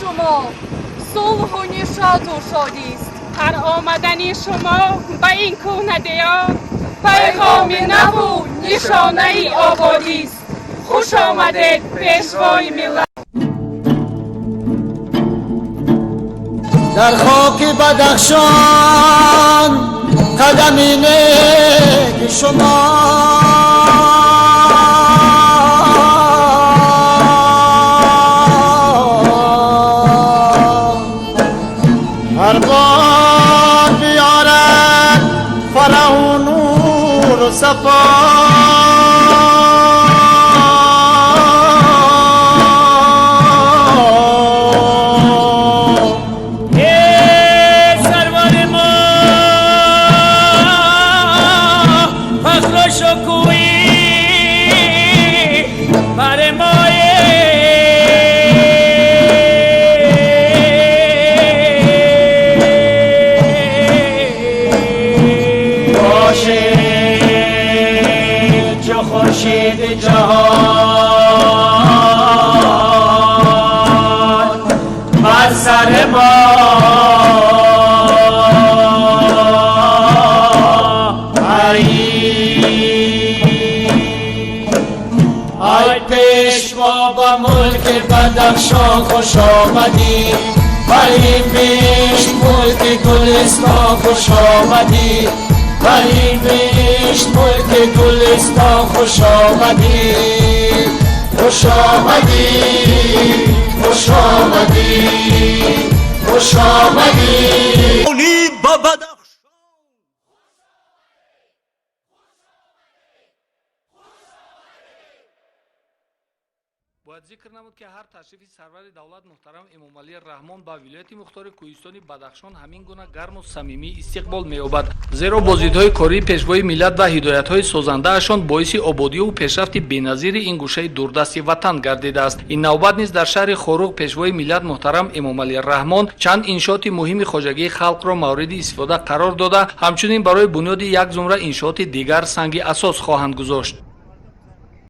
Шумо сулҳу нишоту шодист. Ҳар омадани шумо ба ин кӯҳна диёр пайғоми наву нишонаи ободист. Хуш омадед, Пешвои миллат! Дар хоки Бадахшон қадами неки шумо ҳар бор биёрад фараҳу нуру сафо. Сарвари мо, фахру шукӯҳи бар мое. Бошед чу хуршеди ҷаҳон бар сари мо. Ай, Ай Пешво, ба мулки Бадахшон хуш омадӣ, бар ин беҳишт, мулки гулистон хуш омадӣ, бар ин беҳишт, мулки гулистон хуш омадӣ, хуш омадӣ, хуш омадӣ, хуш омадӣ. Ба Бадахшон. Бояд зикр намуд, ки ҳар ташрифи сарвари давлат муҳтарам Эмомалӣ Раҳмон ба вилояти мухтори кӯҳистони Бадахшон ҳамин гуна гарму самимӣ истиқбол меёбад, зеро боздидҳои кории Пешвои миллат ва ҳидоятҳои созандаашон боиси ободиву пешрафти беназири ин гӯшаи дурдасти ватан гардидааст. Ин навбат низ дар шаҳри Хоруғ Пешвои миллат муҳтарам Эмомалӣ Раҳмон чанд иншооти муҳими хоҷагии халқро мавриди истифода қарор дода, ҳамчунин барои бунёди як зумра иншооти дигар санги асос хоҳанд гузошт.